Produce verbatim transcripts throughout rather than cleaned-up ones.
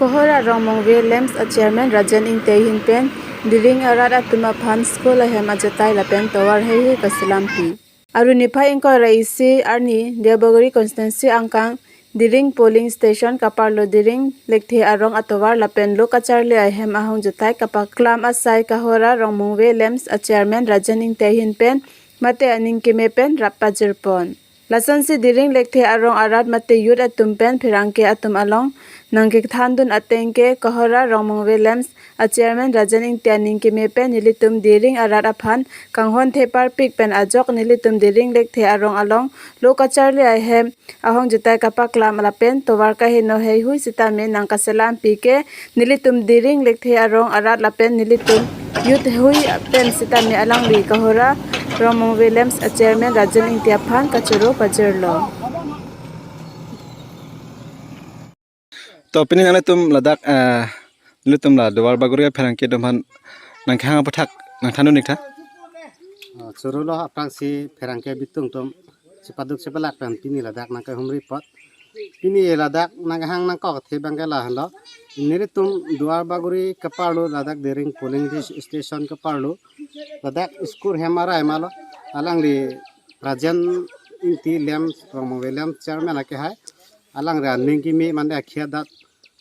Kohora Rongmongve Lamps a chairman Rajan Ingti ahin pen Diring arat atum aphan school ahem ajatai lapen tovar heihui kaselam pi. Aru niphai ingkoi ra isi arni Duarbagori constituency angkang Diring polling station kaparlo Diring lekthe arong atovar lapen lo kacharli ahem ahong jatai kapaklam asai Kohora Rongmongve Lamps a chairman Rajan Ingti ahin pen mate aning keme pen rap pajirpon. Lasonsi Diring lekthe arong arat mate youth atum pen pherangke atum along nangkethandun ateng ke Kohora Rongmongve Lamps a chairman Rajan Ingti aning keme pen nelitum Diring arat aphan kanghon the parpik pen ajok nelitum Diring lekthe arong along lo kacharli ahem ahong jatai kapaklam lapen tovar kaheno heihui sitame nangkaselam pi ke nelitum Diring lekthe arong arat lapen nelitum youth hui pen sitame alangli Kohora Rongmongve Lamps a chairman Rajan Ingti aphan kachoro pajirlo. To pini nanglitum ladak, eh, nelitum la Duarbagori pherangke atum aphan nangkehang aputhak nangthandun ik tha. Oh, choro lo aphrangsi pherangke bitung atum chepaduk chepalak pen pini ladak nangkehumri apot. Pini ladak nangkehang nangkok athe abang ke lahenlo. Nelitum Duarbagori kaparlo ladak Diring polling station kaparlo. Ladak school hem arai malo. Alangli Rajan Ingti Lamps, Rongmongve Lamps chairman akehai. Alangli aning keme mate akhei adat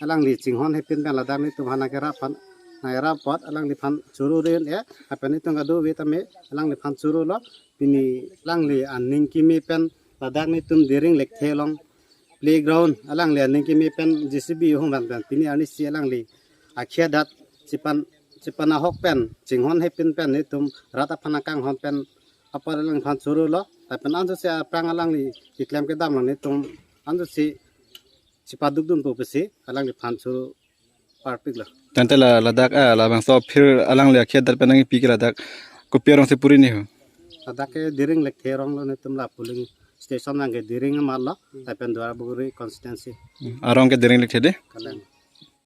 alangli chinghon hepin pen ladak nelitum aphan nangkerap aphan nangkerap apot alangliphan choro ren e, lapen nelitum kadokave tame alangliphan choro lo. Pini alangli aning keme pen ladak nelitum Diring lekthe along playground alangli aning keme pen J C B hung van pen pini arnisi alangli akhei adat chepan chepan ahok pen chinghon hepin pen nelitum rat aphan akanghon pen apar alangliphan choro lo. Lapen ansi aphrang alangli keklem kedam lo nelitum ansi chepaduk dunpo pusi alangliphan choro parpik lo. Tangte la ladak, ah, labangso aphir alangli akhei adat pen nangkipi ke ladak kopi arong si puri ni ho? Ladak ke Diring lekthe arong lo, nelitum la polling station abang ke Diring amat lo, lapen Duarbagori constituency. Hmm, arong ke Diring lekthe de? Kalem.